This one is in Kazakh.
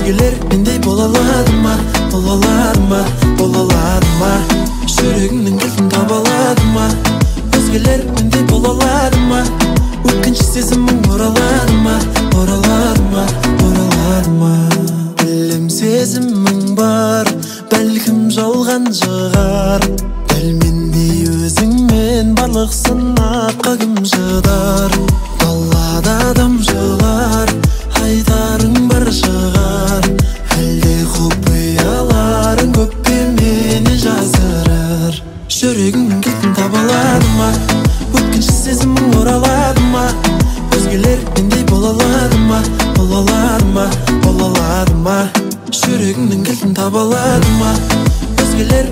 Өзгелер мендей бола алады ма, бола алады ма, бола алады ма? Жүрегіңнің кілтін таба алады ма? Өзгелер мендей бола алады ма? Өткінші сезімің оралады ма, оралады ма, оралады ма? Білем сезімің бар, бәлкім жалған шығар. Дәл мендей өзіңмен барлық сынаққа кім шыдар? Далада тамшылар, айтарың бар шығар. Әлде құпияларың көп пе менен жасырар? Жүрегіңнің кілтін таба алады ма? Өткінші сезімің оралады ма? Өзгелер мендей бола алады ма, бола алады ма, бола алады ма? Жүрегіңнің кілтін таба алады ма? Өзгелер